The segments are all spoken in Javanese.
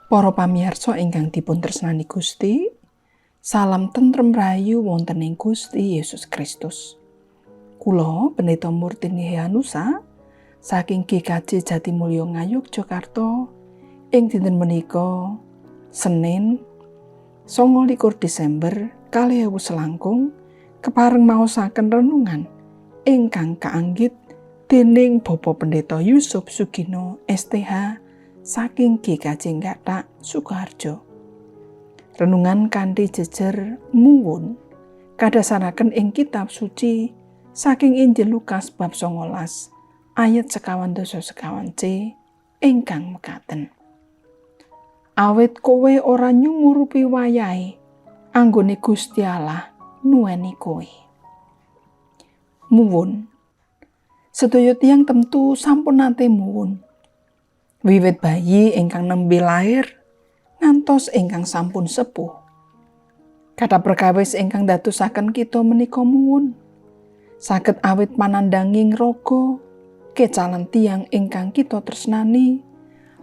Para pamirsa ingkang dipun tresnani Gusti, salam tentrem rahayu wonten ing Gusti Yesus Kristus. Kula Pendeta Murtini Heanusa saking GKJ Jatimulyo Ngayogyakarta ing dinten menika Senin 29 Desember 2000 selangkung kepareng maosaken renungan ingkang kaanggit dening Bapak Pendeta Yusuf Sugino STH saking GKJ Gathak Sukoharjo. Renungan kanthi jejer muwun kadasaraken ing kitab suci saking Injil Lukas bab 19 ayat 24 C ingkang mekaten. Awit kowe ora nyumurupi wayahe anggone Gusti Allah nuweni kowe. Muwun. Sedaya tiyang tentu sampun nate muwun. Wiwit bayi ingkang nembe lair ngantos ingkang sampun sepuh. Kathah perkawis ingkang dadosaken kita menika muwun. Saged awit panandhanging raga, kecalan tiyang ingkang kita tresnani,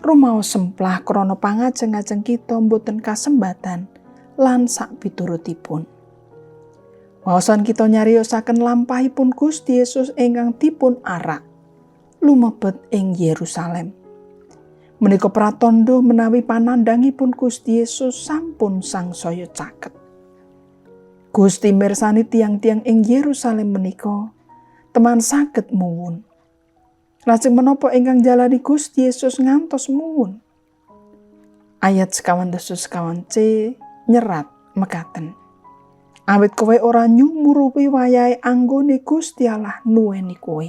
rumaos semplah krana pangajeng-ajeng kita boten kasembatan lan sakpiturutipun. Waosan kita nyariosaken lampahipun Gusti Yesus ingkang dipun arak lumebet ing Yerusalem. Menika pratandha menawi panandhangipun Gusti Yesus sampun sangsaya caket. Gusti mirsani tiang-tiang ing Yerusalem menika teman saged muwun. Lajeng menapa ingkang jalani Gusti Yesus ngantos muwun? Ayat 24 C nyerat mekaten. Awit kowe ora nyumurupi wayahe anggone Gusti Allah nuweni kowe.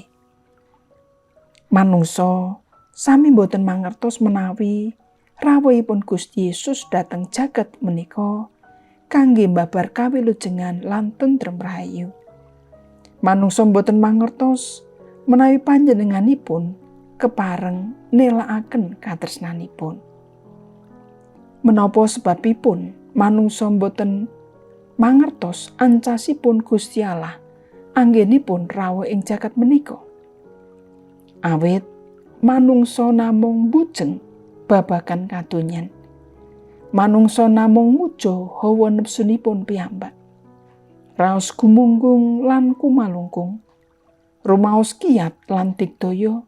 Manungsa sami boten mangertos menawi rawuhipun Gusti Yesus dhateng jagat menika kangge mbabar kawilujengan lan tentrem rahayu. Manungsa boten mangertos menawi panjenenganipun kepareng nelakaken katresnanipun. Menapa sebabipun manungsa boten mangertos ancasipun Gusti Allah anggenipun rawuh ing jagat menika? Awit manungsa namung bujeng babagan kadonyan. Manungsa namung muja hawa nepsunipun piyambak. Raos gumunggung lan kumalungkung. Rumaos kiyat lan digdaya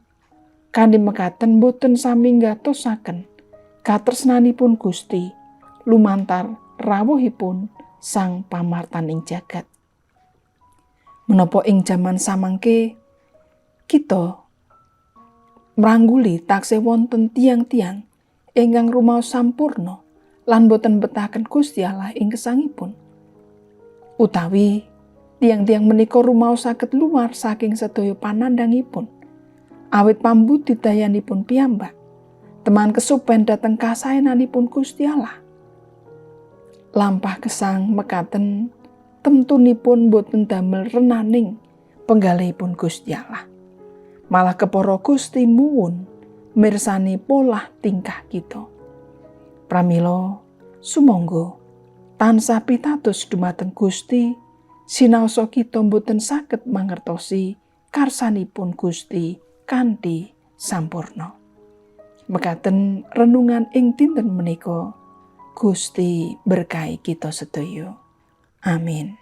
kanthi mekaten boten sami nggatosaken katresnanipun Gusti lumantar rawuhipun Sang Pamartaning jagat. Menapa ing jaman samangke kita mrangguli taksih wonten tiang-tiang ingkang rumaos sampurna lan boten betahaken Gusti Allah ing gesangipun? Utawi tiang-tiang menika rumaos saged luar saking sedaya panandhangipun awit pambudidayanipun piyambak teman kesupen dhateng kasaenanipun Gusti Allah. Lampah gesang mekaten temtunipun boten damel renaning penggalihipun Gusti Allah. Malah kepara Gusti muwun mirsani polah tingkah kita. Pramila sumangga tansah pitados dumateng Gusti sinaosa kita boten saged mangertosi karsanipun Gusti kanthi sampurna. Mekaten renungan ing dinten menika. Gusti berkahi kita sedaya. Amin.